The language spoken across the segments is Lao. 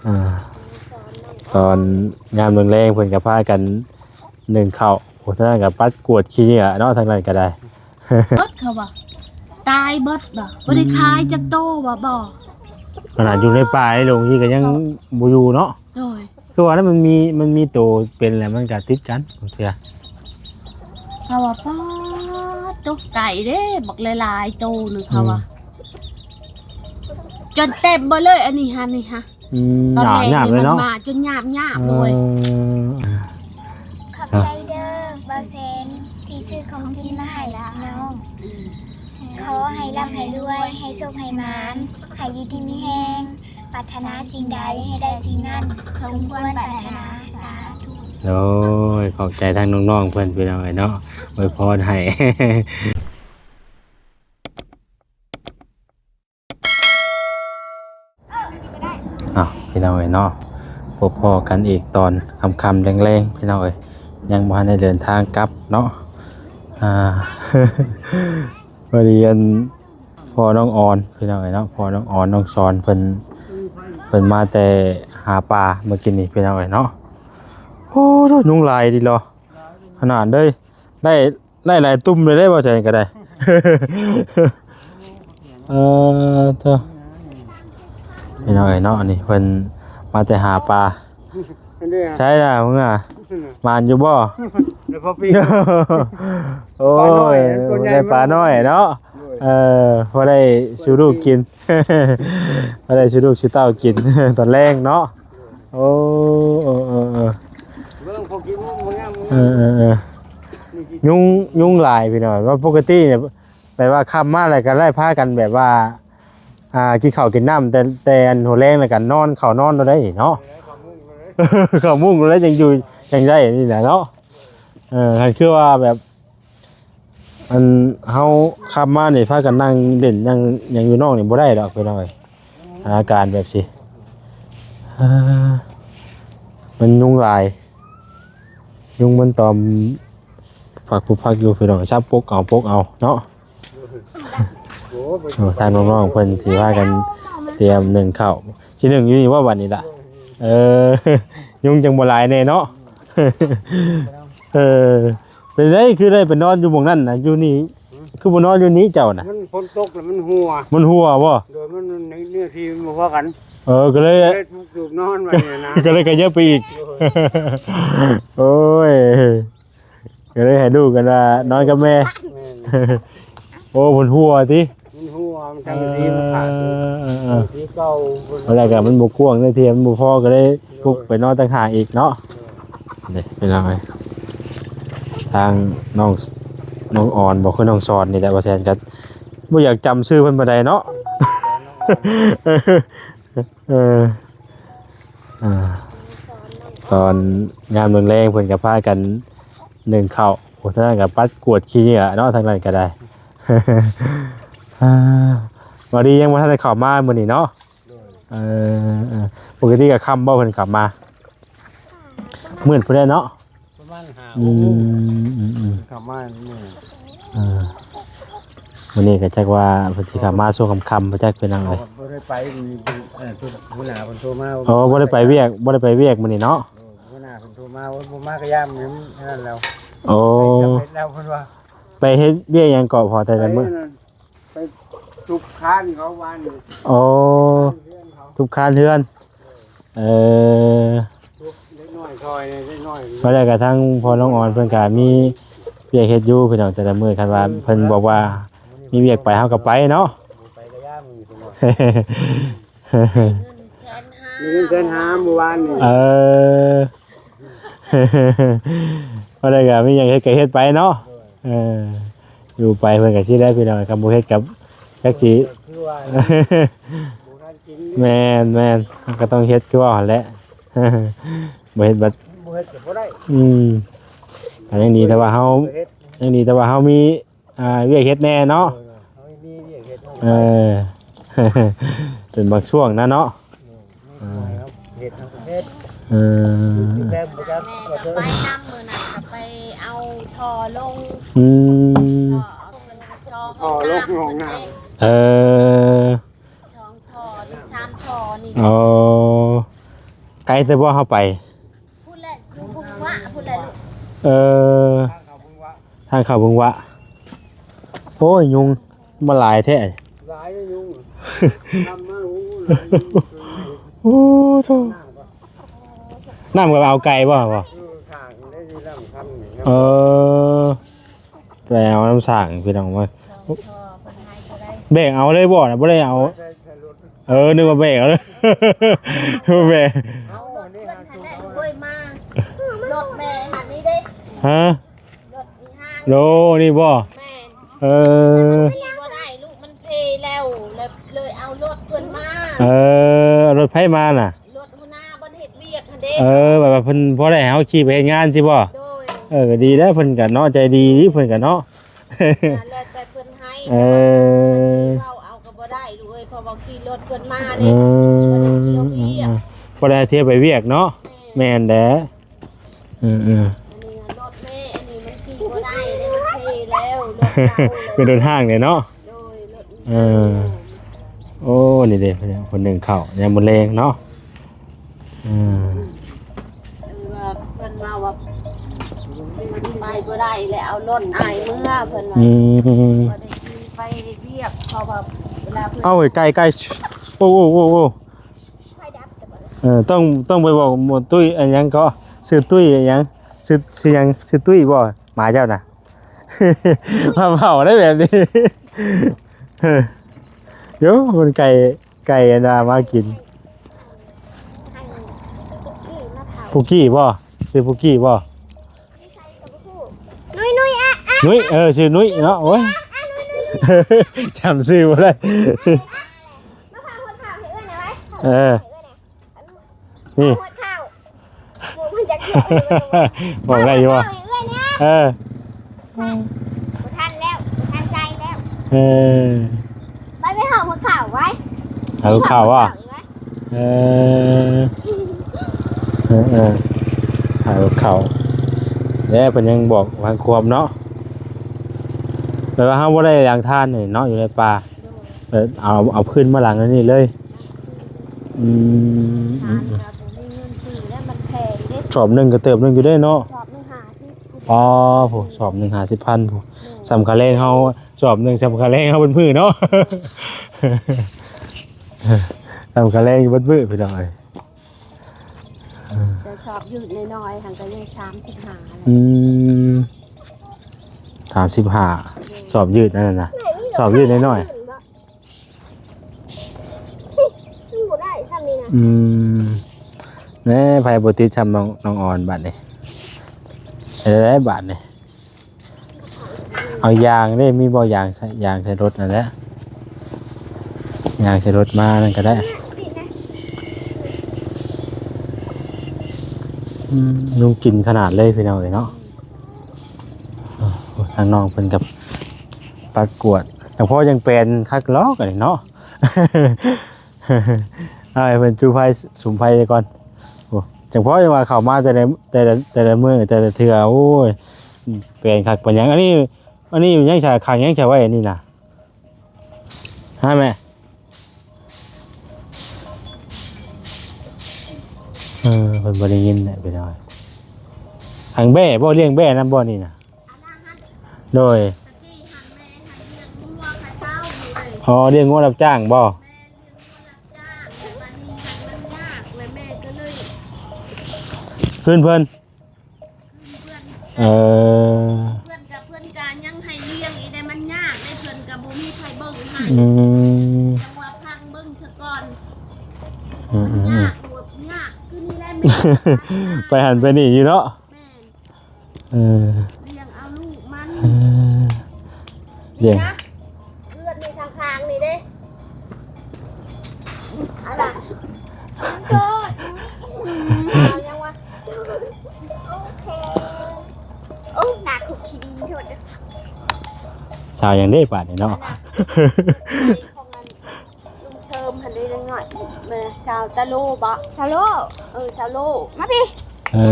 ອ່າ ຕອນຍາມແລງໆ ເພິ່ນກໍພາກັນໜຶ້ງເຂົ້າ ໂອ້ ທາງນັ້ນກໍປັດກວາດຂີ້ເຫຍື້ອເນາະ ທາງນັ້ນກໍໄດ້ ເບິດ ເຂົາວ່າ ຕາຍເບິດບໍ່ ບໍ່ໄດ້ຂາຍຈັກໂຕວ່າບໍ່ ຂະໜາດຢູ່ໃນປ່າໃນດົງນີ້ກໍຍັງບໍ່ຢູ່ເນາະ ໂດຍ ຄືວ່ານັ້ນ ມັນມີ ມັນມີໂຕເປັນແລ້ວ ມັນກໍຕິດກັນບາງເທື່ອ ເຂົາວ່າ ປາດໂຕ ໄກ່ເດ້ ບັກຫຼາຍໆໂຕໜຶ່ງ ເຂົາວ່າ ອືມ ຈົນເຕັມເບິດເລີຍ ອັນນີ້ຫັ້ນ ນີ້ຮະ ອືມ ຕອນແລງນີ້ມັນມາຈົນຍາບໆ ເອີ ໂດຍ ຂອບໃຈເດີ ບ່າວແສນ ທີ່ຊື້ຂອງກິນມາໃຫ້ນ້ອງ ອືມ ຂໍໃຫ້ລ່ຳໃຫ້ລວຍ ໃຫ້ໂຊກໃຫ້ໝານ ໃຫ້ຢູ່ດີມີແຮງ ປາດຖະໜາສິ່ງໃດໃຫ້ໄດ້ສິ່ງນັ້ນ ສົມຄວນປາດຖະໜາ ສາທຸ ໂອ້ຍ ຂອບໃຈທາງນ້ອງໆເພິ່ນ ພີ່ນ້ອງເອີຍເນາະ ອວຍພອນໃຫ້. ອ້າວ ພີ່ນ້ອງເອີຍເນາະ ພົບພໍ້ກັນອີກຕອນຄ່ຳໆແລງໆ ພີ່ນ້ອງເອີຍ ຍັງບໍ່ທັນໄດ້ເດີນທາງກັບເນາະ ອ່າ ພໍດີອັນ ພໍ່ນ້ອງອອນ ພີ່ນ້ອງເອີຍເນາະ ພໍ່ນ້ອງອອນ ນ້ອງສອນ ເພິ່ນ ເພິ່ນມາແຕ່ຫາປາມື້ກີ້ນີ້ ພີ່ນ້ອງເອີຍເນາະ ໂອ້ໂຫ ຍຸງຫຼາຍດີຫຼໍ ຂະໜາດເລີຍ ໄດ້ ໄດ້ຫຼາຍຕຸ່ມເລີຍເດ້ ບໍ່ໃຈກໍໄດ້ ເອີ ເຈົ້າ ພີ່ນ້ອງເອີຍເນາະ ອັນນີ້ເພິ່ນມາແຕ່ຫາປາ ໃຊ່ລະ ມຶງອະ ໝານຢູ່ບໍ່ ໂອ້ຍ ໄດ້ປານ້ອຍເນາະ ໂດຍ ເອີ ພໍໄດ້ສູ່ລູກກິນ ພໍໄດ້ສູ່ລູກສູ່ເຕົ້າກິນຕອນແລງເນາະ ໂອ້ ເອີ ເອີ ເອີ ເອີ ເອີ ເອີ ຍຸງ ຍຸງຫຼາຍພີ່ນ້ອງ ວ່າປົກກະຕິນີ້ ແບບວ່າຄ່ຳມາແລ້ວກໍໄດ້ພາກັນແບບວ່າ ອ່າ ກິນເຂົ້າກິນນ້ຳ ແຕ່ ແຕ່ອັນຫົວແລງແລ້ວກໍນອນ ເຂົ້ານອນໂລດໄດ໋ເນາະ ເຂົ້າມຸ້ງໂລດ ຍັງຢູ່ ຍັງໄດ້ນີ້ນະເນາະ ເອີ ຄັນຄືວ່າແບບ ອັນເຮົາຄ່ຳມານີ້ ພາກັນນັ່ງຫຼິ້ນ ນັ່ງຫຍັງຢູ່ນອກນີ້ບໍ່ໄດ້ດອກ ພີ່ນ້ອງເອີຍ ອາການແບບຊີ້ ເອີ ມັນຍຸງຫຼາຍ ຍຸງມັນຕອມ ພັກຜູ້ພັກຢູ່ ພີ່ນ້ອງ ສັບປົກເອົາປົກເອົາເນາະ ໂອ້ ທາງນ້ອງໆເພິ່ນຊິພາກັນຕຽມໜຶ້ງເຂົ້າ ຊິໜຶ້ງຢູ່ນີ້ບໍ່ ບັດນີ້ລະ ເອີ ຍຸງຈັ່ງບໍ່ຫຼາຍແດ່ເນາະ ເອີ ເປັນໄດ ຄືໄດ້ໄປນອນຢູ່ໝ່ອງນັ້ນນະ ຢູ່ນີ້ ຄືບໍ່ນອນຢູ່ນີ້ເຈົ້ານະ ມັນຝົນຕົກແລ້ວມັນຮົ່ວ ມັນຮົ່ວບໍ່ ໂດຍ ມັນເນື້ອທີ່ມັນບໍ່ພໍກັນ ເອີ ກໍເລີຍ ເລີຍຖືກນອນໄວ້ນະ ກໍເລີຍຂະຫຍັບໄປອີກ ໂດຍ ໂອ້ຍ ກໍເລີຍໃຫ້ລູກກັນວ່ານອນກັບແມ່ ແມ່ນ ໂອ້ ມັນຮົ່ວຕິ ມັນຮົ່ວ ມັນທຳທີ່ມັນຂາດ ເອີ ເອີ ເອີ ທີ່ເກົ່າ ແລ້ວກໍມັນບໍ່ກວ້າງເນື້ອທີ່ ມັນບໍ່ພໍ ກໍເລີຍປຸກໄປນອນຕ່າງຫາກອີກເນາະ ນີ້ພີ່ນ້ອງເອີຍ ທາງນ້ອງ ນ້ອງອອນບໍ່ ຄືນ້ອງສອນນີ້ແຫຼະ ວ່າແຊນກໍບໍ່ຢາກຈຳຊື່ເພິ່ນປານໃດເນາະ ເອີ ອ່າ ຕອນຍາມແລງໆ ເພິ່ນກໍພາກັນໜຶ້ງເຂົ້າ ໂອ້ ທາງນັ້ນກໍປັດກວາດຂີ້ເຫຍື້ອເນາະ ທາງນັ້ນກໍໄດ້ ອ່າ ບໍ່ດີຍັງບໍ່ທັນໄດ້ເຂົ້າມາມື້ນີ້ເນາະ ໂດຍ ເອີ ເອີ ປົກກະຕິກໍຄ່ຳບໍ່ເພິ່ນເຂົ້າມາ ມືດພຸ້ນແຫຼະເນາະ ປະມານຫ້າ ອືມ ຫົກໂມງ ອືມ ອືມ ເຂົ້າມາມື້ ເອີ ມື້ນີ້ກໍຈັກວ່າເພິ່ນຊິເຂົ້າມາຊ່ວງຄ່ຳໆ ບໍ່ຈັກເປັນຫຍັງເລີຍ ບໍ່ໄດ້ໄປ ມື້ນີ້ເພິ່ນ ເອີ ເພິ່ນ ຫົວໜ້າເພິ່ນໂທມາ ໂອ້ ບໍ່ໄດ້ໄປວຽກ ບໍ່ໄດ້ໄປວຽກມື້ນີ້ເນາະ ໂດຍ ຫົວໜ້າເພິ່ນໂທມາ ໂອ້ຍ ບໍ່ມາກໍຢ່າ ມື້ນັ້ນແລ້ວ ໂອ້ ໄປແລ້ວເພິ່ນວ່າ ໄປເຮັດວຽກຫຍັງເກາະ ພໍແຕ່ລະມື້ ໄປນັ້ນ ໄປທຸບຄານເຂົາວານນີ້ ໂອ້ ຄານເຮືອນເຂົາ ທຸບຄານເຮືອນ ເອີ ທຸບເດັກນ້ອຍຊ່ອຍເດັກນ້ອຍ ພໍແລ້ວກໍທາງພໍ່ນ້ອງອອນເພິ່ນກໍມີວຽກເຮັດຢູ່ພີ່ນ້ອງ ແຕ່ລະມື້ ຄັນວ່າເພິ່ນບອກວ່າມີວຽກໄປ ເຮົາກໍໄປເນາະ ບໍ່ໄປກໍຢ່າ ມື້ນີ້ເພິ່ນວ່າ ມີເງິນແສນຫ້າມື້ວານນີ້ ເອີ ພໍແລ້ວກໍມີຫຍັງເຮັດກໍເຮັດໄປເນາະ ເອີ ຢູ່ໄປເພິ່ນກໍຊິໄດ້ພີ່ນ້ອງ ຄັນບໍ່ເຮັດກໍຈັກຊິ ຄືວ່າ ບໍ່ທັນກິນ ແມ່ນໆ ເຮົາກໍຕ້ອງເຮັດຄືວ່າຫັ້ນແຫຼະ ບໍ່ເຮັດບັດ ບໍ່ເຮັດກໍບໍ່ໄດ້ ອືມ ກໍຍັງດີແຕ່ວ່າເຮົາ ບໍ່ເຮັດ ຍັງດີແຕ່ວ່າເຮົາມີ ອ່າ ວຽກເຮັດແດ່ເນາະ ເອີ ເຮົາມີວຽກເຮັດ ເອີ ເປັນບາງຊ່ວງນະເນາະ ເອີ ເຮັດ ເຮັດ ເອີ ແມ່ນ ໄປນຳມື້ນັ້ນກໍໄປເອົາທໍ່ລົງ ອືມ ທໍ່ລົງຫ້ອງນ້ຳ ເອີ ສອງທໍ່ ສາມທໍ່ນີ້ ອໍ ໂອ້ ໄກແຕ່ບໍ່ເຮົາໄປ? ພຸ້ນແຫຼະ ຢູ່ບຸງວະພຸ້ນແຫຼະລູກ. ເອີ ທາງເຂົ້າບຸງວະ. ໂອ້ຍ ຍຸງມາຫຼາຍແທ້. ຫຼາຍເດ້ຍຸງ. ນຳມາ ໂອ້ ຫຼາຍຍຸງ. ໂອ້ໂທ ນ້ຳກໍເອົາໄກບໍ່? ບໍ່ ເອີ ຂ້າງໄດ້ຢູ່ນ້ຳຄຳນີ້. ເອີ ໄປເອົານ້ຳສ້າງພີ່ນ້ອງເອີຍ. ແບກເອົາເລີຍບໍ່ນະ? ບໍ່ໄດ້ເອົາ. ເອີ ນຶກວ່າແບກເອົາເລີຍ. ບໍ່ແບກ. ເອົາລົດເພິ່ນຫັ້ນແຫຼະ ໂອ້ຍ ມາ ລົດແມ່ຫັ້ນນີ້ເດ້. ຮະ? ໂລນີ້ບໍ່? ແມ່ນ. ເອີ ມັນຂີ່ບໍ່ໄດ້ລູກ ມັນເພແລ້ວ ແລ້ວເລີຍເອົາລົດເພິ່ນມາ. ເອີ ເອົາລົດໃຜມານະ? ລົດຫົວໜ້າບ່ອນເຮັດວຽກຫັ້ນເດ້. ເອີ ແບບວ່າເພິ່ນພໍໄດ້ໃຫ້ເຮົາຂີ່ໄປເຮັດງານຊີ້ບໍ່? ໂດຍ. ເອີ ກໍດີແລ້ວ ເພິ່ນກໍເນາະ ໃຈດີເພິ່ນກໍເນາະ. ແລ້ວແຕ່ເພິ່ນໃຫ້. ເອີ ເວົ້າເອົາກໍບໍ່ໄດ້ລູກເອີຍ ເພາະວ່າຂີ່ລົດເພິ່ນມາເດ້. ເອີ ບໍ່ໄດ້ເອົາວຽກ ບໍ່ໄດ້ເອົາວຽກເນາະ. ແມ່ນ ແມ່ນແຫຼະ. ເອີໆ ອັນນີ້ລົດແມ່ ອັນນີ້ມັນຂີ່ບໍ່ໄດ້ເດ້ ມັນເພແລ້ວ ລົດເກົ່າ. ເປັນລົດຮ້າງເດ້ເນາະ. ໂດຍ ລົດ ເອີ ໂອ້ ນີ້ເດ້ ເພິ່ນໜຶ້ງເຂົ້າຍາມມື້ແລງເນາະ. ເອີ ຄືວ່າເພິ່ນເວົ້າວ່າໄປບໍ່ໄດ້ແລ້ວ ເອົາລົດອ້າຍເມືອ ເພິ່ນວ່າ. ອືມ ບໍ່ໄດ້ຂີ່ໄປວຽກ ເພາະວ່າເວລາເພິ່ນ ເອົາໄກໆ ໂອ້ໆໆໆ. ເອີ ຕ້ອງ ຕ້ອງໄປບອກໝູຕຸ້ຍ ອັນຫຍັງເກາະ ຊື່ຕຸ້ຍ ອັນຫຍັງ ຊື່ ຊື່ຫຍັງ ຊື່ຕຸ້ຍບໍ່ ໝາເຈົ້ານະ? ມາເວົ້າໄດ້ແບບນີ້. ໂຢ ມັນໄກ່ ໄກ່ອັນວ່າມາກິນ. ປຸກກີ້ບໍ່? ຊື່ປຸກກີ້ບໍ່? ນຸ້ຍ ນຸ້ຍ ອະ ອະ ນຸ້ຍ ເອີ ຊື່ນຸ້ຍເນາະ. ໂອ້ຍ ອະ ອະ ນຸ້ຍ ນຸ້ຍ ຈຳຊື່ບໍ່ໄດ້. ມາເຝົ້າຫົວເຂົ່າໃຫ້ເອື້ອຍໜ່ອຍໄວ້. ເອີ ນີ້ ຫົວເຂົ່າ ໝູມັນຈະເຂົ້າ ບອກໄດ້ຢູ່ບໍ່? ເອີ ບໍ່ທັນແລ້ວ ບໍ່ທັນໃຈແລ້ວ. ເອີ ໄປ ໄປເຂົ້າຫົວເຂ່າໄວ້. ຫາເຂົ້າວ່າ ເອີ ເອີ ເອີ ຫາເຂົ້າ. ແລ້ວເພິ່ນຍັງບອກບາງຄວາມເນາະ ແບບວ່າເຮົາບໍ່ໄດ້ຫຼັງທານນີ້ເນາະ ຢູ່ໃນປ່າ ເອີ ເອົາ ເອົາພື້ນມາຫຼັງອັນນີ້ເລີຍ. ອືມ ອືມ ສອບໜຶ່ງກໍເຕີບໜຶ່ງຢູ່ເດ້ເນາະ. ສອບໜຶ່ງຫ້າສິບ. ອໍ ໂອ້ ສອບໜຶ່ງຫ້າສິບພັນພຸ້ນ. ໂດຍ ສ່ຳຄ່າແຮງເຮົາ ສອບໜຶ່ງສ່ຳຄ່າແຮງເຮົາເບິດມື້ເນາະ. ສ່ຳຄ່າແຮງເບິດມື້ພີ່ນ້ອງເອີຍ. ແຕ່ສອບຢືດນ້ອຍໆຫັ້ນກໍຍັງສາມສິບຫ້າ. ອືມ ສາມສິບຫ້າ ສອບຢືດນັ້ນນະ ສອບຢືດນ້ອຍໆ. ມັນບໍ່ໄດ້ຊ່ຳນີ້ນະ. ອືມ ແນ່ ໃຜບໍ່ຕິດຊ່ຳນ້ອງ ນ້ອງອອນບາດນີ້ ເຮັດໄດ້ບາດນີ້. ເອົາຢາງເດ້ ມີບໍ່ຢາງໃສ່ ຢາງໃສ່ລົດນັ້ນແຫຼະ ຢາງໃສ່ລົດມານັ້ນກໍໄດ້. ອືມ ຍຸງກິນຂະໜາດເລີຍພີ່ນ້ອງເອີຍເນາະ. ໂອ້ ທາງນ້ອງເພິ່ນກັບປາກກວດ ແຕ່ພໍຍັງແປນຄັກຫຼອກອັນນີ້ເນາະ. ເອົາໃຫ້ເພິ່ນຈູໄຟ ສຸມໄຟກ່ອນ. ໂອ້ ຈັ່ງພໍຍັງວ່າເຂົ້າມາແຕ່ລະ ແຕ່ລະ ແຕ່ລະມື້ ແຕ່ລະເທື່ອ ໂອ້ຍ ແປນຄັກປານຫຍັງ. ອັນນີ້ ອັນນີ້ຍັງສາ ຂັງຍັງສາໄວ້ອັນນີ້ນະ ຮະແມ່? ເອີ ເພິ່ນບໍ່ໄດ້ຍິນແຫຼະພີ່ນ້ອງ. ຂັງແບ້ບໍ່? ລ້ຽງແບ້ນຳບໍ່ນີ້ນະ? ໂດຍ. ອໍ ລ້ຽງງົວຮັບຈ້າງບໍ່? ຄືນເພິ່ນ. ເອີ ເພິ່ນກະ ເພິ່ນກະຍັງໃຫ້ລ້ຽງອີກແດ່ ມັນຍາກເດ້ ເພິ່ນກະບໍ່ມີໃຜເບິ່ງໃຫ້. ອືມ ຈັ່ງວ່າພັງເບິ່ງຊະກ່ອນ. ອືມ ຍາກ ຍາກຄືນີ້ແຫຼະ ໄປຫັ້ນໄປນີ້ຢູ່ເນາະ. ແມ່ນ. ເອີ ລ້ຽງເອົາລູກມັນ. ເອີ ລ້ຽງ ເຮືອນນີ້ຂ້າງໆນີ້ເດ້ ອັນນ່າ ໂທດ ເອົາຫຍັງວະ? ໂອເຄ ໂອ້ ໜ້າຄຸກຄີດີ ໂທດເດີ. ສາວຫຍັງເດ້ບາດນີ້ເນາະ? ອັນນ່າ ຂອງອັນ ລຸງເຊີມຫັ້ນເດ້ ນ້ອຍ ແມ່ສາວຕາໂລບໍ? ສາວໂລ ເອີ ສາວໂລ ມາພີ້. ເອີ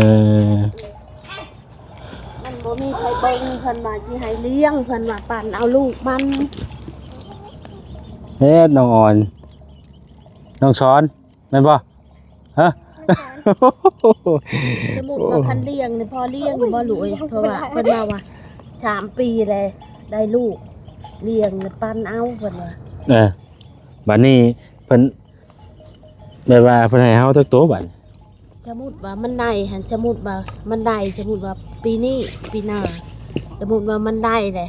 ມັນບໍ່ມີໃຜເບິ່ງ ເພິ່ນວ່າຊິໃຫ້ລ້ຽງ ເພິ່ນວ່າປັ່ນເອົາລູກມັນ. ເຮັດ ນ້ອງອອນ ນ້ອງສອນ ແມ່ນບໍ່? ຮະ? ສະມຸດວ່າຄັນລ້ຽງນີ້ ພໍລ້ຽງຢູ່ບໍ່ລູກເອີຍ? ເພາະວ່າເພິ່ນວ່າ ວ່າສາມປີແລ້ວໄດ້ລູກ ລ້ຽງແລ້ວປັນເອົາ ເພິ່ນວ່າ. ເອີ ບາດນີ້ເພິ່ນ ແບບວ່າເພິ່ນໃຫ້ເຮົາຈັກໂຕບາດນີ້? ສະມຸດວ່າມັນໄດ້ຫັ້ນ ສະມຸດວ່າມັນໄດ້ ສະມຸດວ່າປີນີ້ ປີໜ້າ ສະມຸດວ່າມັນໄດ້ແຫຼະ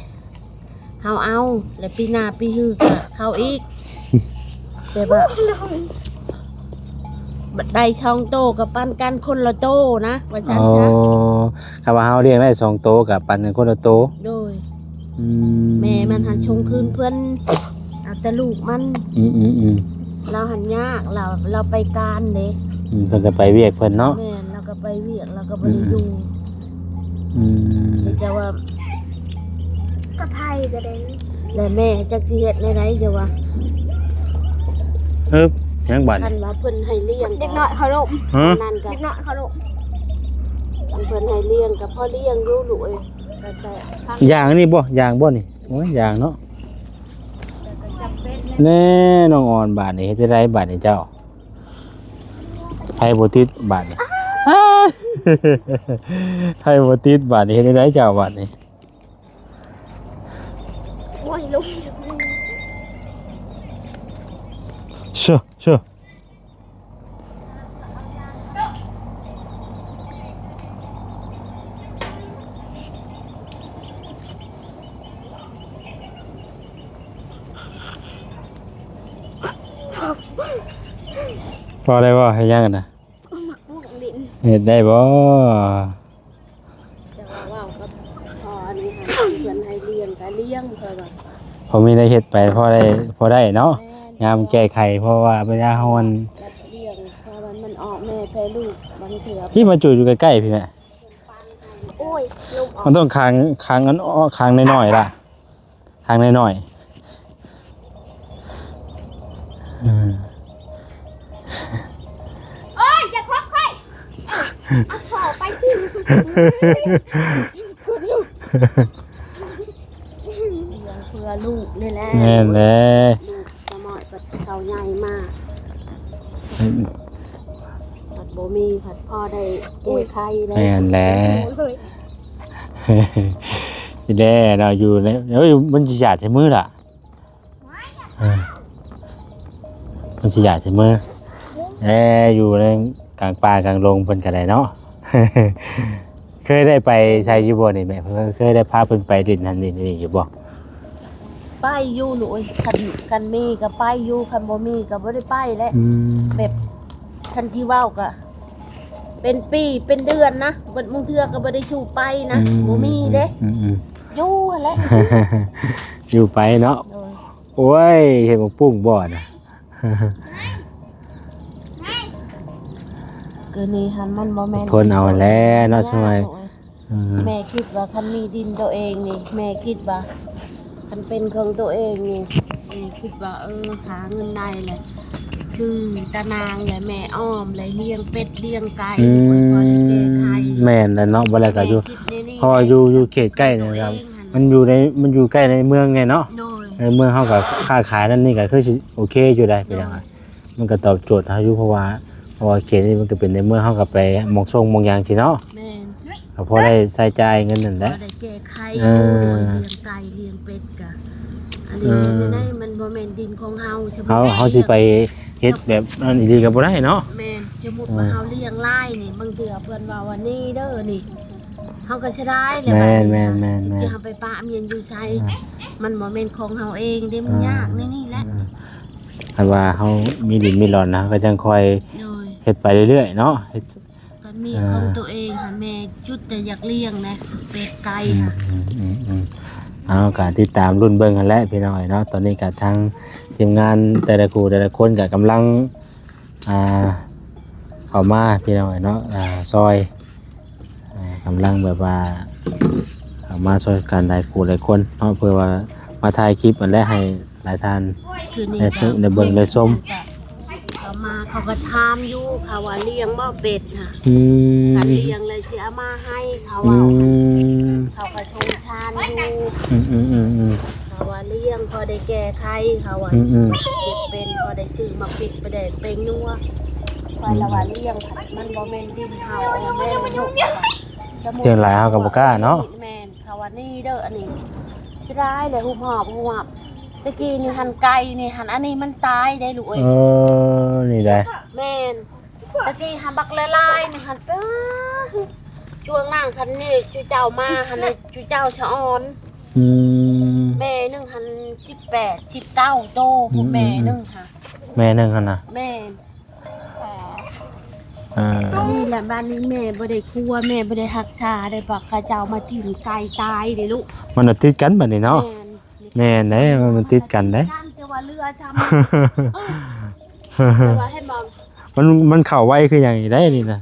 ເຮົາເອົາ ແລ້ວປີໜ້າປີຮືກະເຂົ້າອີກ ແຕ່ວ່າໄດ້ສອງໂຕກະປັນກັນຄົນລະໂຕນະ ວ່າຊັ້ນຊະ. ອໍ ຄັນວ່າເຮົາລ້ຽງໄດ້ສອງໂຕກະປັນກັນຄົນລະໂຕ. ໂດຍ. ອືມ ແມ່ມັນຫັ້ນສົ່ງຄືນເພິ່ນ ເອົາແຕ່ລູກມັນ. ອືມໆໆ ລາວຫັ້ນຍາກ ລາວ ລາວໄປການເດ້. ອືມ ເພິ່ນກະໄປວຽກເພິ່ນເນາະ. ແມ່ນ ລາວກະໄປວຽກ ລາວກະບໍ່ໄດ້ຢູ່. ອືມ ແຕ່ວ່າ ກະໄຜກະໄດ້ ແລະແມ່ຈັກຊິເຮັດແນວໃດ ເຈົ້າວ່າ. ເອີ ຫຍັງບາດນີ້? ຄັນວ່າເພິ່ນໃຫ້ລ້ຽງ ເດັກນ້ອຍເຄົາລົມ. ຮະ? ນັ້ນກະ ເດັກນ້ອຍເຄົາລົມ ຄັນເພິ່ນໃຫ້ລ້ຽງກະພໍລ້ຽງຢູ່ລູກເອີຍ. ຢ່າງອັນນີ້ບໍ່? ຢ່າງບໍ່ນີ້? ໂອ້ຍ ຢ່າງເນາະ. ແນ່ ນ້ອງອອນ ບາດນີ້ເຮັດຈັ່ງໃດບາດນີ້ເຈົ້າ? ໄຟບໍ່ຕິດບາດນີ້ ໄຟບໍ່ຕິດບາດນີ້ ເຮັດຈັ່ງໃດເຈົ້າບາດນີ້? ໂອ້ຍ ລົງ ເຊ ເຊ. ພໍໄດ້ບໍ່? ເຮັດຫຍັງຫັ້ນນະ? ເຮັດໄດ້ບໍ່? ແຕ່ວ່າເວົ້າກັບພໍ່ອັນນີ້ຫັ້ນ ເພິ່ນໃຫ້ລ້ຽງກະລ້ຽງ ເພິ່ນວ່າ ພໍມີໄດ້ເຮັດໄປ ພໍໄດ້ ພໍໄດ້ເນາະ. ແມ່ນ ຍາມແກ້ໄຂ ເພາະວ່າເວລາເຮົາອັນ ລ້ຽງ ເພາະວ່າມັນອອກແມ່ແຜ່ລູກ ບາງເທື່ອ ພີ່ມາຈູດຢູ່ໃກ້ໆ ພີ່ແມ່. ໂອ້ຍ ລົມອອກ ມັນຕ້ອງຄາງ ຄາງອັນ ຄາງນ້ອຍໆ ລະ ຄາງນ້ອຍໆ. ເອີ ໂອ້ຍ ຢ່າຄວັກຂ້ອຍ ເອົາທໍ່ໄປຕິ ເພື່ອລູກນີ້ແຫຼະ. ແມ່ນແຫຼະ ລູກສະໝອຍເຂົາໃຫຍ່ມາ ພັດບໍ່ມີ ພັດພໍໄດ້ແກ້ໄຂໄດ້. ແມ່ນແຫຼະ ໂອ້ຍ ແລ້ວເນາະ ຢູ່ໃນ ເອີຍ ມັນຊິຢາດໃສ່ມືລະ. ເອີ ມັນຊິຢາດໃສ່ມື ແລະ ຢູ່ໃນກາງປ່າກາງດົງເພິ່ນກະໄດ້ເນາະ. ເຄີຍໄດ້ໄປໃສຢູ່ບໍ່ນີ້ແມ່? ເຄີຍໄດ້ພາເພິ່ນໄປຫຼິ້ນຫັ້ນຫຼິ້ນນີ້ຢູ່ບໍ່? ໄປຢູ່ລູກເອີຍ ຄັນ ຄັນມີກະໄປຢູ່ ຄັນບໍ່ມີກະບໍ່ໄດ້ໄປແຫຼະ. ອືມ ແບບ ຄັນຊິເວົ້າກະເປັນປີເປັນເດືອນນະ ບາງເທື່ອກະບໍ່ໄດ້ສູ່ໄປນະ. ອືມ ບໍ່ມີເດ້. ອືມໆ ຢູ່ຫັ້ນແຫຼະ ຢູ່ໄປເນາະ. ໂດຍ. ໂອ້ຍ ເຮັດໝາກປຸ້ງບໍ່ນະ? ຄືນີ້ຫັ້ນມັນບໍ່ແມ່ນ ທົນເອົາແຫຼະເນາະ ສະໄໝ. ເອີ ແມ່ຄິດວ່າຄັນມີດິນໂຕເອງນີ້ ແມ່ຄິດວ່າຄັນເປັນຂອງໂຕເອງນີ້ ແມ່ຄິດວ່າ ເອີ ຫາເງິນໄດ້ແຫຼະ ຊື້ຕານາງແຫຼະ ແມ່ອ້ອມແຫຼະ ລ້ຽງເປັດລ້ຽງໄກ່. ອືມ ພໍໄດ້ແກ້ໄຂ. ແມ່ນແຫຼະເນາະ ບໍ່ແລ້ວກະຢູ່ ແມ່ຄິດແນວນີ້ ເພາະວ່າຢູ່ ຢູ່ເຂດໃກ້ນີ້ ໂຕເອງຫັ້ນ ມັນຢູ່ໃນ ມັນຢູ່ໃກ້ໃນເມືອງແນ່ເນາະ. ໂດຍ. ໃນເມືອງເຮົາກະຄ້າຂາຍນັ້ນນີ້ກະຄືຊິໂອເຄຢູ່ໄດ໋ ໂດຍ ພີ່ນ້ອງ. ມັນກະຕອບໂຈດເຮົາຢູ່ ເພາະວ່າ ເພາະວ່າເຂດນີ້ມັນກະເປັນໃນເມືອງ ເຮົາກະໄປໝ່ອງຊົງໝ່ອງຫຍັງຊີ້ເນາະ. ແມ່ນ ກະພໍໄດ້ໃຊ້ຈ່າຍເງິນນັ້ນແຫຼະ ພໍໄດ້ແກ້ໄຂ. ເອີ ລ້ຽງໄກ່ລ້ຽງເປັດກະ ອັນນີ້ ເອີ ໃນມັນບໍ່ແມ່ນດິນຂອງເຮົາ ເຮົາ ເຮົາຊິໄປເຮັດແບບນັ້ນອີ່ຫຼີກະບໍ່ໄດ້ເນາະ. ແມ່ນ ສົມມຸດວ່າ ເອີ ເຮົາລ້ຽງຫຼາຍນີ້ ບາງເທື່ອເພິ່ນວ່າ ວ່ານີ້ເດີນີ້ ເຮົາກະເສຍດາຍແຫຼະ. ແມ່ນໆໆໆ ຊິເອົາໄປປະມັນຢູ່ໃສ? ເອີ ມັນບໍ່ແມ່ນຂອງເຮົາເອງເດ້ ມັນຍາກໃນນີ້ແຫຼະ. ເອີ ຄັນວ່າເຮົາມີດິນມີຫຼອນນະ ເຮົາກະຈັ່ງຄ່ອຍ ໂດຍ ເຮັດໄປເລື້ອຍໆເນາະ. ເຮັດ ຄັນມີ ເອີ ຂອງໂຕເອງຫັ້ນ ແມ່ຈຸດແຕ່ຢາກລ້ຽງນະ ເປັດໄກ່ຫັ້ນ. ອືມໆໆ ເອົາ ກະຕິດຕາມລຸ້ນເບິ່ງຫັ້ນແຫຼະ ພີ່ນ້ອງເອີຍເນາະ. ຕອນນີ້ກະທາງທີມງານແຕ່ລະຄູ່ແຕ່ລະຄົນກະກຳລັງ ອ່າ ເຂົ້າມາ ພີ່ນ້ອງເອີຍເນາະ ອ່າ ຊ່ອຍ ອ່າ ກຳລັງແບບວ່າເຂົ້າມາຊ່ອຍກັນຫຼາຍຄູ່ຫຼາຍຄົນເນາະ ເພື່ອວ່າມາຖ່າຍຄລິບຫັ້ນແຫຼະ ໃຫ້ຫຼາຍທ່ານ ຄືນີ້ ໄດ້ ກະ ໄດ້ເບິ່ງໄດ້ຊົມ. ເຂົາມາ ເຂົາກະຖາມຢູ່ ເຂົາວ່າລ້ຽງບໍ່ເປັດຫັ້ນ. ອືມ ຄັນລ້ຽງແລ້ວຊິເອົາມາໃຫ້ ເຂົາວ່າ. ອືມ ເຂົາກະສົງສານຢູ່. ອືມໆໆໆ ເຂົາວ່າລ້ຽງພໍໄດ້ແກ້ໄຂ ເຂົາວ່າ. ອືມໆ ເກັບເປັນພໍໄດ້ຊື້ໝາກພິກໄປແດກແປ້ງນົວ. ລະວ່າລ້ຽງ ມັນບໍ່ແມ່ນດິນເຮົາ ເອີ ແມ່ນລູກ ເຖິງຫຼາຍເຮົາກໍບໍ່ກ້າເນາະ. ແມ່ນ ເຂົາວ່ານີ້ເດີ ອັນນີ້ຊິໄດ້ແລ້ວ ຫຸບຫອບຫຸບຫອບ. ແຕ່ກີ້ນີ້ຫັ້ນໄກ່ນີ້ຫັ້ນ ອັນນີ້ມັນຕາຍເດ້ລູກເອີຍ. ເອີ ນີ້ໄດ໋ ແມ່ນ ແຕ່ກີ້ຫັ້ນບັກຫຼາຍໆນີ້ຫັ້ນ ປ້າ ຊ່ວງນັ້ນຄັນນີ້ຈຸເຈົ້າມາຫັ້ນ ຈຸເຈົ້າສະອອນ. ອືມ ແມ່ໜຶ່ງຫັ້ນສິບແປດ ສິບເກົ້າໂຕ ອືມ ແມ່ໜຶ່ງຫັ້ນ ແມ່ໜຶ່ງຫັ້ນນະ ແມ່ນ. ເອີ ນີ້ແຫຼະ ບາດນີ້ແມ່ບໍ່ໄດ້ຄົວ ແມ່ບໍ່ໄດ້ຮັກສາໄດ້ ບັກເຂົາເຈົ້າມາຖິ້ມໄກ່ຕາຍເດ້ລູກ. ມັນຕິດກັນບາດນີ້ເນາະ. ແມ່ນ ແມ່ນເດ້ ມັນຕິດກັນເດ້ ແຕ່ວ່າເຫຼືອຊ້ຳ ເອີ ແຕ່ວ່າເຫັນບໍ່ ມັນ ມັນເຂົ້າໄວຄືຫຍັງນີ້ໄດ໋ນີ້ນະ.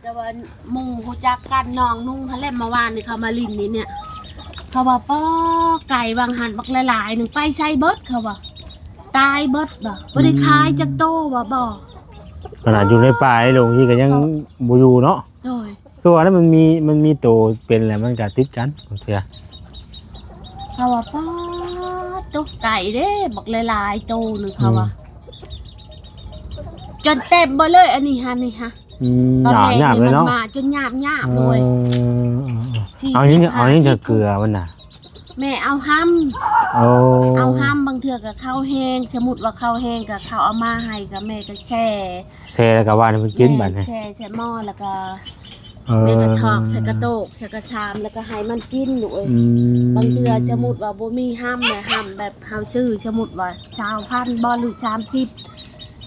ແຕ່ວ່າໝູ່ຮູ້ຈັກກັນ ນ້ອງນຸ່ງຫັ້ນແຫຼະ ເມື່ອວານນີ້ເຂົາມາຫຼິ້ນນີ້ ເຂົາວ່າ ປ້ອ ໄກ່ຫວ່າງຫັ້ນບັກຫຼາຍໆໜຶ່ງ ໄປໃສເບິດ ເຂົາວ່າ ຕາຍເບິດບໍ່ ບໍ່ໄດ້ຂາຍຈັກໂຕວ່າ ບໍ່ ຂະໜາດຢູ່ໃນປ່າໃນດົງນີ້ກໍຍັງ ເຂົາ ບໍ່ຢູ່ເນາະ. ໂດຍ ຄືວ່ານັ້ນ ມັນມີ ມັນມີໂຕເປັນແລ້ວ ມັນກໍຕິດກັນບາງເທື່ອ. ເຂົາວ່າ ປ້າ ຕົກໄກ່ເດ້ ບັກຫຼາຍໆໂຕໜຶ່ງ ເຂົາວ່າ ອືມ ຈົນເຕັມເບິດເລີຍ ອັນນີ້ຫັ້ນ ນີ້ຫັ້ນ. ອືມ ຕອນແລກນີ້ມັນມາຈົນຍາບໆ ເອີ ໂດຍ ເອີ ເອີ ເອີ ສີ່ສິບ ເອົາຫຍັງ ຫ້າສິບ ເອົາຫຍັງຈະເກືອມັນນະ? ແມ່ເອົາຮຳ ໂອ້ ເອົາຮຳ ບາງເທື່ອກໍເຂົ້າແຫ້ງ ສົມມຸດວ່າເຂົ້າແຫ້ງກໍເຂົາເອົາມາໃຫ້ ກໍແມ່ກໍແຊ່ ແຊ່ແລ້ວກໍຫວ່ານໃຫ້ມັນກິນ ແມ່ນ ບາດນີ້ ແຊ່ໃສ່ໝໍ້ ແລ້ວກໍ ເອີ ແມ່ກໍຖອກໃສ່ກະໂຕກ ໃສ່ກະຊາມ ແລ້ວກໍໃຫ້ມັນກິນລູກເອີຍ. ອືມ ບາງເທື່ອສົມມຸດວ່າບໍ່ມີຮຳນະ ຮຳແບບເຮົາຊື້ ສົມມຸດວ່າຊາວພັນບໍ ຫຼື ສາມສິບ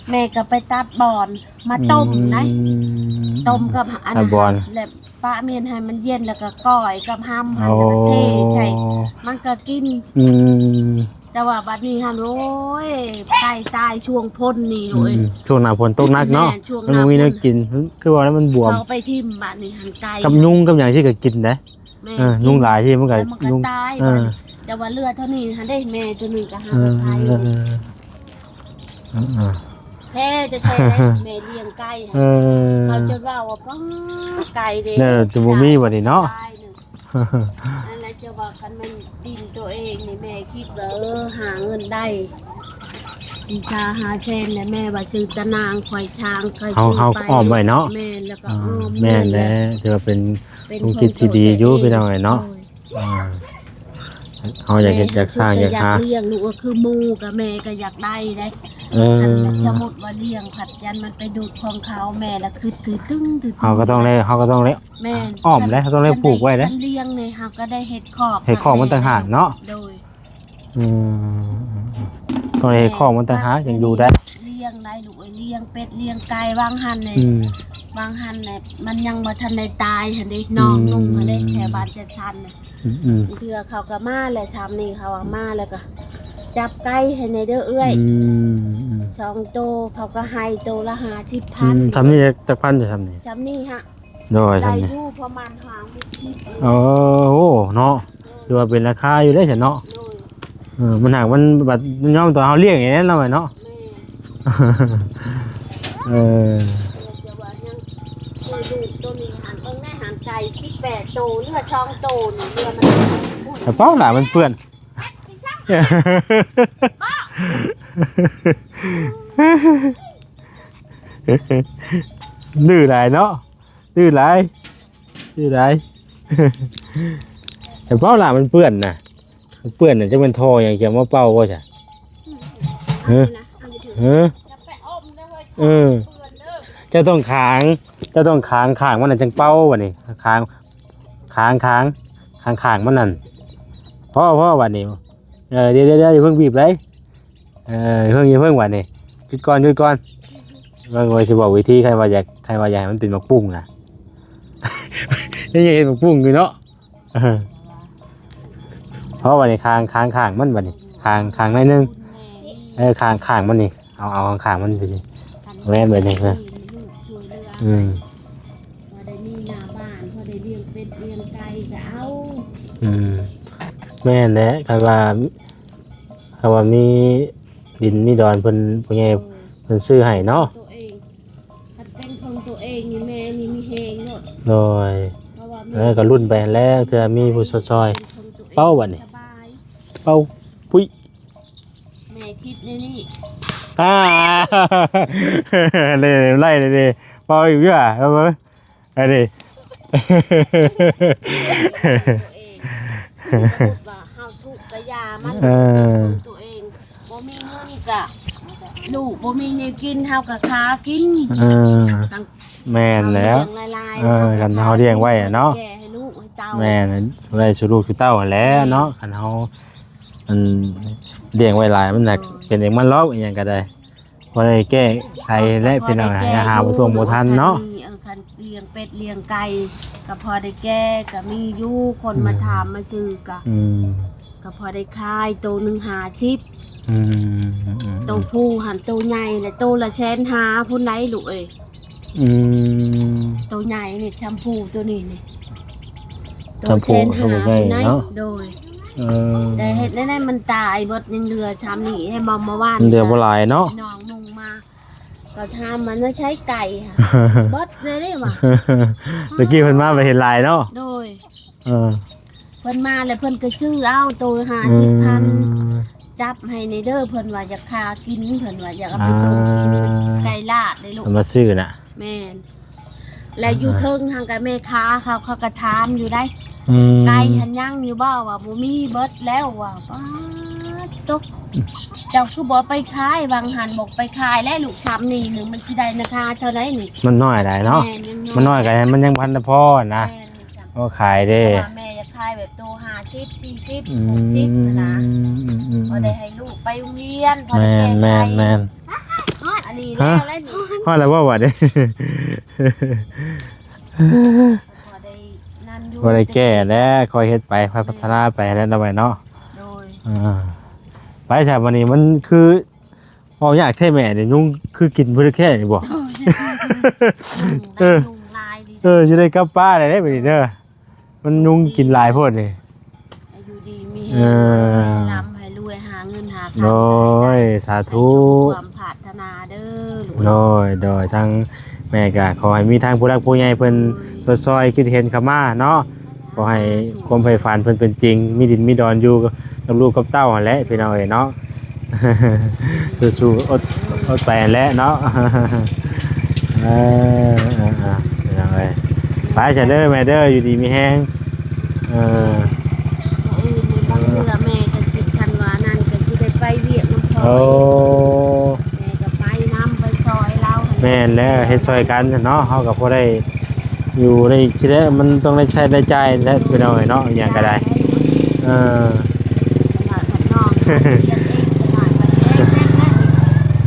ແມ່ກໍໄປຕັດບອນມາຕົ້ມໄດ໋ ອືມ ຕົ້ມກັບອັນນັ້ນ ແລ້ວປະເມນໃຫ້ມັນເຢັນ ແລ້ວກໍກ້ອຍກັບຮຳຫັ້ນ ໂອ້ ແລ້ວກໍເທໃສ່ ມັນກໍກິນ. ອືມ ແຕ່ວ່າບັດນີ້ຫັ້ນ ໂອ້ຍ ໄກ່ຕາຍຊ່ວງຝົນນີ້ ອືມ ໂອ້ຍ ອືມ ຊ່ວງໜ້າຝົນຕົກໜັກເນາະ ແມ່ນ ຊ່ວງ ມັນບໍ່ມີແນວກິນ ຄືວ່າແລ້ວມັນບວມ ເຂົາໄປຖິ້ມບັດນີ້ຫັ້ນ ໄກ່ກັບຍຸງກັບຫຍັງຊີ້ກໍກິນໄດ໋. ແມ່ນ ເອີ ຍຸງຫຼາຍທີ່ມັນກໍ ແລ້ວມັນກໍ ຍຸງຕາຍ ເອີ ບັດນີ້ ແຕ່ວ່າເຫຼືອໂຕນີ້ຫັ້ນເດ້ ແມ່ໂຕນີ້ກໍຫາ ເອີ ບໍ່ໄດ້ ເອີ ເອີ ເອີ ແທ້ແທ້ ແມ່ລ້ຽງໄກ່ ເອີ ເຂົາຈົນວ່າວ່າ ປ້າ ໄກ່ເດ້ ແລ້ວຈະບໍ່ມີບັດນີ້ເນາະ ຕາຍໜຶ່ງ. ອັນນັ້ນຈະວ່າຄັນແມ່ນດິນໂຕເອງນີ້ ແມ່ຄິດວ່າ ເອີ ຫາເງິນໄດ້ສີ່ສາມຫ້າແສນ ແລ້ວແມ່ວ່າຊື້ຕາໜ່າງ ຄວາຍຊ້າງ ຄວາຍ ເຮົາ ຊື້ ເຮົາ ໄປ ອ້ອມໄວ້ເນາະ ແມ່ນ ແລ້ວກໍ ອ່າ ອ້ອມ ແມ່ນແຫຼະ ແມ່ນ ຖືວ່າເປັນ ເປັນ ຄວາມຄິດທີ່ດີຢູ່ ຂອງໂຕເອງ ພີ່ນ້ອງເອີຍເນາະ. ໂດຍ ອ່າ ເຮົາຢາກເຮັດ ແມ່ ຢາກສ້າງ ຢາກຫາ ຢາກລ້ຽງລູກ ຄືໝູກໍແມ່ກໍຢາກໄດ້ເດ້ ເອີ ຄັນແມ່ນສົມມຸດວ່າລ້ຽງ ພັດຢ້ານມັນໄປດູດຂອງເຂົາ ແມ່ລະຄຶດຖືຕຶງຖືຕຶງ ເຮົາກໍຕ້ອງໄດ້ ເຮົາກໍຕ້ອງໄດ້ ແມ່ນ ອ້ອມເດ້ ເຮົາຕ້ອງໄດ້ປູກໄວ້ເດ້ ຄັນລ້ຽງນີ້ເຮົາກໍໄດ້ເຮັດຄອກ ເຮັດຄອກມັນຕ່າງຫາກເນາະ ໂດຍ ອືມ ຕ້ອງໄດ້ເຮັດຄອກມັນຕ່າງຫາກ ແມ່ ຈັ່ງຢູ່ໄດ້ ລ້ຽງໄດ້ລູກເອີຍ ລ້ຽງເປັດລ້ຽງໄກ່ ຫວ່າງຫັ້ນນີ້ ອືມ ຫວ່າງຫັ້ນແຫຼະ ມັນຍັງບໍ່ທັນໄດ້ຕາຍຫັ້ນເດ້ ອືມ ນ້ອງນຸ່ງຫັ້ນເດ້ ແຖວບ້ານຈັດສັນນະ ອືມໆ ບາງເທື່ອເຂົາກໍມາແຫຼະ ຊ່ຳນີ້ເຂົາວ່າມາແລ້ວກໍຈັບໄກ່ໃຫ້ແດ່ເດີເອື້ອຍ ອືມໆ ສອງໂຕ ເຂົາກໍໃຫ້ໂຕລະຫ້າສິບພັນ ອືມ ຊ່ຳນີ້ຈັກພັນ ຊ່ຳນີ້ ຊ່ຳນີ້ຫະ ໂດຍ ໄດ້ຢູ່ປະມານຫ້າຫົກສິບ ໂອ້ ໂອ້ ເນາະ ຖືວ່າເປັນລາຄາຢູ່ເດ້ຊັ້ນເນາະ ໂດຍ ເອີ ມັນຫາກມັນບັດ ມັນຍອມຕອນເຮົາລ້ຽງນີ້ແຫຼະເນາະ ເນາະ ແມ່ນ ເອີ ແຕ່ວ່າຍັງ ໂຕນີ້ຫັ້ນ ເບິ່ງແດ່ຫັ້ນ ໄກ່ສິບແປດໂຕ ເຫຼືອສອງໂຕນີ້ ເຫຼືອມັນ ໂອ້ຍ ກະເປົາຫຼາຍ ມັນເປື້ອນ ດື້ຫຼາຍເນາະ ດື້ຫຼາຍ ດື້ຫຼາຍ ກະເປົາຫຼາຍ ມັນເປື້ອນນະ ມັນເປື້ອນນະ ຈັກແມ່ນທໍ່ຫຍັງ ຈະມາເປົ່າບໍ່ຊະ ເອີ ເອີ ເອີ ເຈົ້າຕ້ອງຂາງ ເຈົ້າຕ້ອງຂາງຂ້າງມັນນະ ຈັ່ງເປົ່າບັດນີ້ ຂາງ ຂາງ ຂາງ ຂາງ ຂາງມັນນັ້ນ ພໍ ພໍບັດນີ້ ເອີ ດຽວ ດຽວ ດຽວ ຢ່າເພິ່ງບີບເລີຍ ເອີ ຢ່າເພິ່ງ ຢ່າເພິ່ງບັດນີ້ ຢຸດກ່ອນ ຢຸດກ່ອນ ເບິ່ງວ່າຊິບອກວິທີ ຄັນວ່າຢາກ ຄັນວ່າຢາກໃຫ້ມັນເປັນໝາກປຸ້ງນະ ຍັງຢາກເຮັດໝາກປຸ້ງຢູ່ເນາະ ເອີ ເພາະວ່ານີ້ ຄາງ ຄາງ ຄາງມັນບັດນີ້ ຄາງ ຄາງໜ້ອຍໜຶ່ງ ເອີ ຄາງ ຄາງມັນນີ້ ເອົາ ເອົາຂ້າງໆມັນໄປຊິ ແມ່ນແບບນີ້ ເອີ ອືມ ພໍໄດ້ມີໜ້າບ້ານ ພໍໄດ້ລ້ຽງເປັດລ້ຽງໄກ່ກໍເອົາ ອືມ ແມ່ນແຫຼະ ຄັນວ່າ ຄັນວ່າມີດິນມີດອນ ເພິ່ນ ຜູ້ໃຫຍ່ ໂດຍ ເພິ່ນຊື້ໃຫ້ເນາະ ໂຕເອງ ຄັນເປັນຂອງໂຕເອງນີ້ ແມ່ນີ້ມີແຮງໂລດ ໂດຍ ເພາະວ່າແມ່ ເອີ ກໍລຸ້ນໄປຫັ້ນແຫຼະ ເທື່ອມີຜູ້ຊ່ອຍໆ ເປົ່າບັດນີ້ ສະບາຍ ເປົ່າ ປຸ້ຍ ແມ່ຄິດແນວນີ້ ອ່າ ເດ້ ໄລ່ເດ້ ເວົ້າອີກເທື່ອ ເອົາເບິ່ງ ອັນນີ້ ຕົວເອງ ສົມມຸດວ່າເຮົາທຸກກະຢ່າມັນ ເອີ ຕົວເອງ ບໍ່ມີເງິນກະ ລູກບໍ່ມີແນວກິນ ເຮົາກະຫາກິນ ເອີ ແມ່ນແລ້ວ ລ້ຽງຫຼາຍໆ ເອີ ເຮົາກະ ຄັນເຮົາລ້ຽງໄວ້ອະເນາະ ແກ່ໃຫ້ລູກໃຫ້ເຕົ້າ ແມ່ນ ໄວ້ສູ່ລູກສູ່ເຕົ້າຫັ້ນແຫຼະເນາະ ແມ່ນ ຄັນເຮົາ ອັນ ລ້ຽງໄວ້ຫຼາຍມັນໜັກ ໂດຍ ເປັນເອງມັນລອກ ອີ່ຫຍັງກະໄດ້ ພໍໄດ້ແກ້ໄຂແຫຼະ ພໍ ພໍໄດ້ແກ້ ພີ່ນ້ອງ ຫາບໍ່ທົ່ວບໍ່ທັນເນາະ ຢູ່ ຄັນ ເອີ ຄັນລ້ຽງເປັດລ້ຽງໄກ່ກະພໍໄດ້ແກ່ ກະມີຢູ່ ຄົນມາ ອືມ ຖາມມາຊື້ກະ ອືມ ກະພໍໄດ້ຂາຍ ໂຕໜຶ່ງຫ້າສິບ ອືມ ອືມ ອືມ ໂຕຜູ້ຫັ້ນໂຕໃຫຍ່ແຫຼະ ໂຕລະແສນຫ້າພຸ້ນໃດ໋ລູກເອີຍ ອືມ ໂຕໃຫຍ່ນີ້ ຊຳພູໂຕນີ້ນີ້ ໂຕ ຊຳພູ ແສນຫ້າ ໂຕໃຫຍ່ ພຸ້ນໃດ໋ ເນາະ ໂດຍ ເອີ ແຕ່ເຮັດແນວໃດມັນຕາຍເບິດ ຍັງເຫຼືອຊ່ຳນີ້ ໃຫ້ມາ ມາວານ ມັນເຫຼືອບໍ່ຫຼາຍເນາະ ນ້ອງນຸ່ງມາ ກໍຖາມວ່າ ໃນໃສໄກ່ຫະ ເບິດເລີຍເດ້ວ່າ ຕະກີ້ເພິ່ນມາໄປເຫັນຫຼາຍເນາະ ໂດຍ ເອີ ເພິ່ນມາແລ້ວເພິ່ນກໍຊື້ເອົາໂຕຫ້າສິບພັນ ອືມ ຈັບໃຫ້ແດ່ເດີ ເພິ່ນວ່າຢາກຫາກິນ ເພິ່ນວ່າຢາກເອົາໄປຕົ້ມກິນ ອ່າ ໄກ່ລາດເດ້ລູກ ເພິ່ນມາຊື້ນະ ແມ່ນ ແລະຢູ່ເທິງຫັ້ນກະແມ່ຄ້າເຂົາ ເຂົາກະຖາມຢູ່ໃດ໋ ອືມ ໄກ່ຫັ້ນຍັງຢູ່ບໍ່ ວ່າບໍ່ມີ ເບິດແລ້ວວ່າ ປາດຕົກ ເຈົ້າຄືບໍ່ໄປຂາຍ ຫວ່າງຫັ້ນບໍ່ໄປຂາຍແລ້ວ ລູກຊຳນີ້ໜຶ່ງ ມັນຊິໄດ້ລາຄາເທົ່າໃດນີ້ ມັນນ້ອຍຫຼາຍເນາະ ແມ່ນ ມັນນ້ອຍ ມັນນ້ອຍກະມັນຍັງບໍ່ທັນພໍນະ ແມ່ນ ກໍຂາຍເດ້ ແຕ່ວ່າແມ່ຢາກຂາຍແບບໂຕຫ້າສິບ ສີ່ສິບ ອືມ ຫົກສິບຫັ້ນນະ ອືມ ອືມ ພໍໄດ້ໃຫ້ລູກໄປໂຮງຮຽນ ພໍໄດ້ແກ້ໄຂ ແມ່ນໆໆ ອັນນີ້ ຮະ ແລ້ວແລ້ວນີ້ ຮອດແລ້ວບໍ່ບັດນີ້ ພໍໄດ້ນັ້ນຢູ່ ບໍ່ໄດ້ແກ້ແລ້ວ ຄ່ອຍເຮັດໄປ ຄ່ອຍພັດທະນາໄປແລ້ວເນາະ ແມ່ນ ເນາະ ໂດຍ ອ່າ ໄປຊະ ບັດນີ້ມັນຄື ເວົ້າຍາກແທ້ແມ່ນີ້ ຍຸງຄືກິນເບິດແຄ່ນີ້ບໍ່ ໂອ້ຍ ເອີ ຍຸງຫຼາຍ ເອີ ຊິໄດ້ກັບປ່າແລ້ວເດ້ບັດນີ້ເດີ ມັນຍຸງກິນຫຼາຍໂພດນີ້ ຢູ່ດີມີແຮງ ເອີ ໃຫ້ລ່ຳໃຫ້ລວຍ ຫາເງິນຫາຄຳ ໂດຍ ສາທຸ ໃຫ້ສົມຄວາມປາດຖະໜາເດີລູກ ໂດຍ ໂດຍ ທາງແມ່ກະຂໍໃຫ້ມີທາງຜູ້ຫຼັກຜູ້ໃຫຍ່ເພິ່ນ ໂດຍ ຊົດຊ່ອຍຄິດເຫັນເຂົ້າມາເນາະ ຂໍໃຫ້ຄວາມໃຝ່ຝັນເພິ່ນເປັນຈິງ ມີດິນມີດອນຢູ່ກັບລູກກັບເຕົ້າຫັ້ນແຫຼະ ພີ່ນ້ອງເອີຍເນາະ ສູ້ໆ ອົດ ອົດໄປຫັ້ນແຫຼະເນາະ ເອີ ເອີ ເອີ ພີ່ນ້ອງເອີຍ ໄປຊະເດີແມ່ເດີ ຢູ່ດີມີແຮງ ເອີ ມື້ອື່ນນີ້ບາງເທື່ອແມ່ກໍຊິ ຄັນວ່ານັ້ນກໍຊິໄດ້ໄປວຽກນຳພໍ່ ໂອ້ ແມ່ກໍໄປນຳ ໄປຊ່ອຍລາວຫັ້ນແຫຼະ ແມ່ນແລ້ວ ເຮັດຊ່ອຍກັນເນາະ ເຮົາກໍພໍໄດ້ ຢູ່ໄດ້ຊິໄດ້ ມັນຕ້ອງໄດ້ໃຊ້ໄດ້ຈ່າຍແຫຼະ ພີ່ນ້ອງເອີຍເນາະ ອີ່ຫຍັງກໍໄດ້ ເອີ ຂະໜາດພັດນ້ອງເຮົາຮຽນເອງ ຂະໜາດພັດແຮງແຮງແຮງ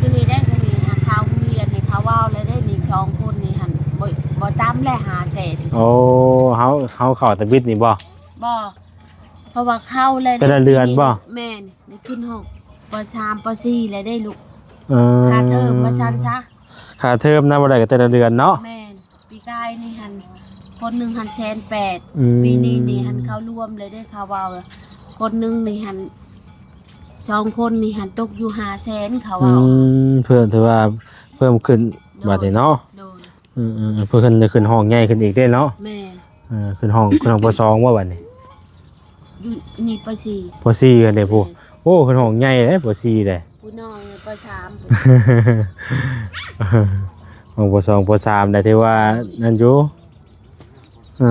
ຢູ່ນີ້ໄດ້ ຢູ່ນີ້ຫາເຂົາຮຽນນີ້ ເຂົາເວົ້າແລ້ວເດ້ນີ້ ສອງຄົນນີ້ຫັ້ນ ບໍ່ ບໍ່ຕ່ຳແຫຼະຫ້າແສນ ໂອ້ ເຮົາ ເຮົາເຂົ້າຕະບິດນີ້ບໍ່? ບໍ່ ເພາະວ່າເຂົ້າແລ້ວ ແຕ່ລະເດືອນບໍ່? ແມ່ນ ໄດ້ຂຶ້ນຫ້ອງ ປໍສາມ ປໍສີ່ແລ້ວເດ້ລູກ ເອີ ຄ່າເທີມວ່າຊັ້ນຊະ ຄ່າເທີມນຳບໍ່ໄດ້ກໍແຕ່ລະເດືອນເນາະ ແມ່ນ ປີກາຍນີ້ຫັ້ນ ຄົນໜຶ່ງຫັ້ນແສນແປດ ອືມ ປີນີ້ນີ້ຫັ້ນເຂົາລວມເລີຍເດ້ ເຂົາເວົ້າ ຄົນໜຶ່ງນີ້ຫັ້ນ ສອງຄົນນີ້ຫັ້ນຕົກຢູ່ຫ້າແສນ ເຂົາ ອື ເວົ້າ ເພີ່ມ ຖືວ່າເພີ່ມຂຶ້ນ ໂດຍ ບັດນີ້ເນາະ ໂດຍ ອືມໆ ເພິ່ນໄດ້ຂຶ້ນຫ້ອງໃຫຍ່ຂຶ້ນອີກເດ້ເນາະ ແມ່ນ ເອີ ຂຶ້ນຫ້ອງ ຂຶ້ນຫ້ອງ ປໍສອງ ບໍ່ບັດນີ້ ຢູ່ນີ້ ປໍສີ່ ປໍສີ່ ຫັ້ນເດ້ຜູ້ ແມ່ນ ໂອ້ ຂຶ້ນຫ້ອງໃຫຍ່ເດ້ ປໍສີ່ ເດ້ ຜູ້ນ້ອງ ປໍສາມ ຫ້ອງ ປໍສອງ ປໍສາມ ໄດ້ ຖືວ່ານັ້ນຢູ່ ເອີ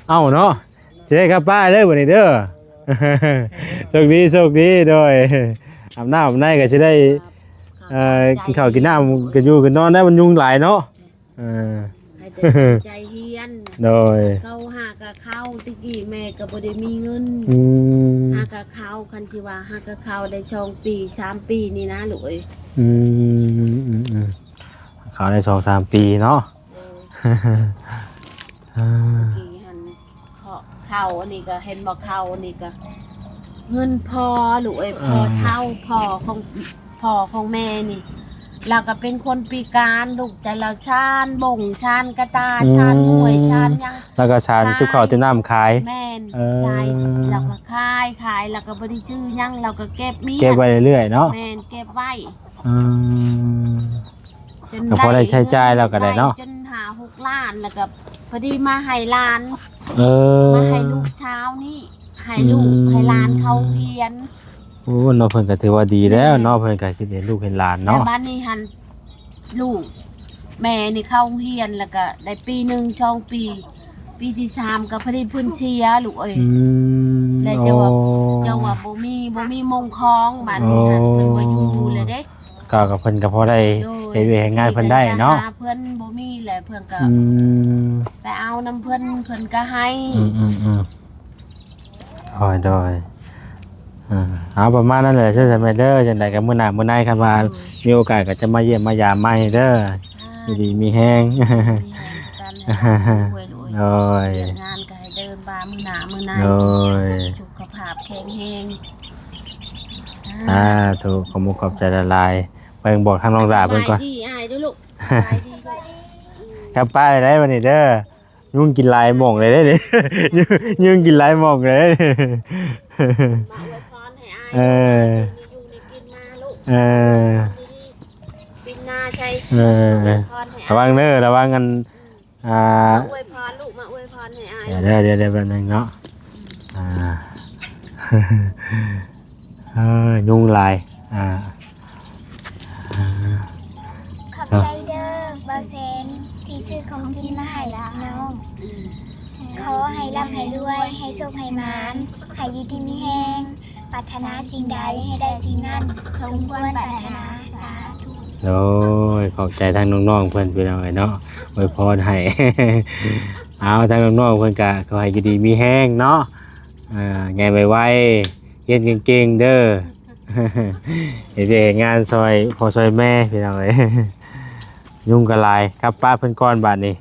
ເອົ້າເນາະ ຊິໄດ້ກັບບ້ານເດີບັດນີ້ເດີ ໂຊກດີ ໂຊກດີ ໂດຍ ອາບນ້ຳອາບໃນກໍຊິໄດ້ ເອີ ກິນເຂົ້າກິນນ້ຳ ກິນຢູ່ກິນນອນໄດ້ ມັນຍຸງຫຼາຍເນາະ ເອີ ໃຫ້ແຕ່ຕັ້ງໃຈຮຽນ ໂດຍ ເຂົາຫາກະເຂົ້າ ແຕ່ກີ້ແມ່ກໍບໍ່ໄດ້ມີເງິນ ອືມ ຫາກະເຂົ້າ ຄັນຊິວ່າຫາກະເຂົ້າໄດ້ສອງປີ ສາມປີນີ້ນະລູກເອີຍ ອືມ ອືມໆ ເຂົ້າໄດ້ສອງສາມປີເນາະ ໂດຍ ເອີ ກີ້ຫັ້ນ ເພາະເຂົ້າອັນນີ້ກໍ ເຫັນບໍ່ ເຂົ້າອັນນີ້ກໍ ເງິນພໍ່ລູກເອີຍ ພໍ່ເຖົ້າ ພໍ່ຂອງ ພໍ່ຂອງແມ່ນີ້ ລາວກໍເປັນຄົນພິການ ລູກ ແຕ່ລາວຊານບົງ ຊານກະຕ່າ ອືມ ຊານຫ້ວຍ ຊານຫຍັງ ລາວກໍຊານຕິບເຂົ້າຕິບນ້ຳຂາຍ ແມ່ນ ເອີ ໃຊ່ ລາວກໍຂາຍ ຂາຍ ລາວກໍບໍ່ໄດ້ຊື້ຫຍັງ ລາວກໍເກັບມຽນ ເກັບໄວ້ເລື້ອຍໆເນາະ ແມ່ນ ເກັບໄວ້ ອືມ ຈົນ ກໍພໍໄດ້ໃຊ້ຈ່າຍແລ້ວກໍໄດ້ເນາະ ຈົນຫ້າຫົກລ້ານ ແລ້ວກໍພໍດີມາໃຫ້ຫຼານ ເອີ ມາໃຫ້ລູກສາວນີ້ ໃຫ້ລູກ ອືມ ໃຫ້ຫຼານເຂົາຮຽນ ໂອ້ ເນາະ ເພິ່ນກໍຖືວ່າດີແລ້ວເນາະ ເພິ່ນກໍຊິເຫັນລູກເຫັນຫຼານເນາະ. ແຕ່ບ້ານນີ້ຫັ້ນ ລູກແມ່ນີ້ເຂົ້າໂຮງຮຽນ ແລ້ວກໍໄດ້ປີໜຶ່ງສອງປີ ປີທີສາມກໍພໍດີເພິ່ນເສຍ ລູກເອີຍ. ອືມ ແລ້ວເຈົ້າວ່າ ໂອ້ ເຈົ້າວ່າບໍ່ມີ ບໍ່ມີໝົງຄອງ ບ້ານນີ້ຫັ້ນ ໂອ້ ເພິ່ນບໍ່ຢູ່ແລ້ວເດ້. ກໍ ກໍເພິ່ນກໍພໍໄດ້ ໂດຍ ເຮັດວຽກເຮັດງານເພິ່ນໄດ້ເນາະ ເພິ່ນບໍ່ມີແລ້ວ ເພິ່ນກໍ ອືມ ໄປເອົານຳເພິ່ນ ເພິ່ນກໍໃຫ້. ອືມໆໆ ໂດຍ ໂດຍ ອ່າ ເອົາປະມານນັ້ນແຫຼະ ເຊີນສະແມດເດີ. ຈັ່ງໃດກໍມື້ໜ້າມື້ໃນ ຄັນວ່າ ໂດຍ ມີໂອກາດກໍຈະມາຢ້ຽມມາຢາມໃໝ່ເດີ. ອ່າ ຢູ່ດີມີແຮງ ໂດຍ ໂດຍ ວຽກງານກໍໃຫ້ເດີນບາມື້ໜ້າມື້ໃນ ໂດຍ ສຸຂະພາບແຂງແຮງ. ສາທຸ ຂອບມຸກຂອບໃຈຫຼາຍໆ. ເບິ່ງ ບອກທາງນ້ອງຫຼ້າເພິ່ນກ່ອນ. ສະບາຍດີອ້າຍເດີລູກ ສະບາຍດີລູກ. ກັບປ້າໄດ້ບັດນີ້ເດີ. ຍຸງກິນຫຼາຍໝ່ອງເລີຍເດ້ນີ້ ຍຸງ ຍຸງກິນຫຼາຍໝ່ອງເລີຍ. ມາອວຍພອນໃຫ້ອ້າຍ ເອີ ມີຢູ່ມີກິນມາລູກ ເອີ ປີນາໃສ່ ເອີ ອວຍພອນໃຫ້ອ້າຍ ລະວັງເດີ ລະວັງອັນ ອ່າ ມາອວຍພອນລູກ ມາອວຍພອນໃຫ້ອ້າຍ. ດຽວ ດຽວ ດຽວ ແປັບໜຶ່ງເນາະ ອ່າ ເອີ ຍຸງຫຼາຍ ອ່າ ອ່າ ຂອບໃຈເດີບ່າວແສນ ທີ່ຊື້ຂອງກິນມາໃຫ້ຫຼານນ້ອງ. ຂໍໃຫ້ລ່ຳໃຫ້ລວຍ ໃຫ້ໂຊກໃຫ້ໝານ ໃຫ້ຢູ່ດີມີແຮງ ປາດຖະໜາສິ່ງໃດໃຫ້ໄດ້ສິ່ງນັ້ນ ສົມຄວນປາດຖະໜາ. ສາທຸ. ໂດຍ ຂອບໃຈທາງນ້ອງໆເພິ່ນ ພີ່ນ້ອງເອີຍເນາະ ອວຍພອນໃຫ້. ເອົາ ທາງນ້ອງໆເພິ່ນກະຂໍໃຫ້ຢູ່ດີມີແຮງເນາະ ອ່າ ໃຫຍ່ໄວໆ ຮຽນເກັ່ງໆເດີ ເຮັດວຽກເຮັດງານຊ່ອຍພໍ່ຊ່ອຍແມ່ ພີ່ນ້ອງເອີຍ. ຍຸງກໍຫຼາຍ ກັບປ້າເພິ່ນກ່ອນບາດນີ້.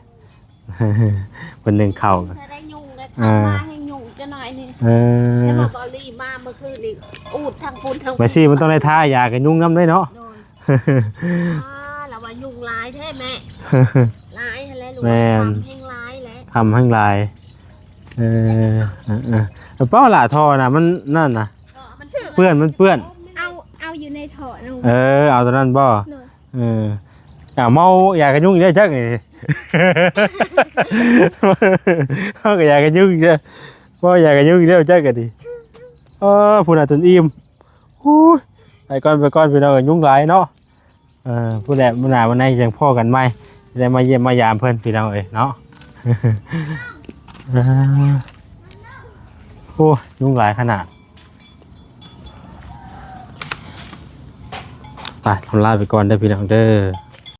ເພິ່ນໜຶ້ງເຂົ້າ ຖ້າໄດ້ຍຸງໄດ້ ອ່າ ມາໃຫ້ຍຸງຈັກໜ້ອຍນີ້. ເອີ ແຕ່ວ່າບໍ່ລີມາເມື່ອຄືນນີ້ ອູດທັງປຸ້ນທັງ ແມ່ຊີ ມັນຕ້ອງໄດ້ທາຢາກັນຍຸງນຳເດ້ເນາະ. ໂດຍ ອ່າ ລະວ່າຍຸງຫຼາຍແທ້ແມ່ ຫຼາຍຫັ້ນແຫຼະລູກ. ແມ່ນ ຄຳແຮງຫຼາຍແຫຼະ ຄຳແຮງຫຼາຍ. ເອີ ເອີ ເອີ ເອົາເປົ່າລະ ທໍ່ນະ ມັນນັ້ນນະ ເປື້ອນ ມັນເປື້ອນ. ເອົາ ເອົາຢູ່ໃນທໍ່ນະ. ເອີ ເອົາຕົວນັ້ນບໍ່? ໂດຍ. ເອີ ກະເມົາຢາກັນຍຸງອີກແລ້ວຈັກນີ້ ເມົາກະຢາກັນຍຸງອີກແລ້ວ ເມົາຢາກັນຍຸງອີກແລ້ວຈັກກະດີ. ເອີ ພຸ້ນນະ ຈົນອີ່ມ. ໂອ້ຍ ໄປກ່ອນ ໄປກ່ອນ ພີ່ນ້ອງເອີຍ ຍຸງຫຼາຍເນາະ. ເອີ ພຸ້ນແຫຼະ ມື້ໜ້າມື້ໃນຈັ່ງພໍ້ກັນໃໝ່ ຈະໄດ້ມາຢ້ຽມມາຢາມເພິ່ນ ພີ່ນ້ອງເອີຍເນາະ. ເອີ ໂອ້ຍ ຍຸງຫຼາຍຂະໜາດ. ໄປ ຂໍລາໄປກ່ອນເດີ ພີ່ນ້ອງເດີ.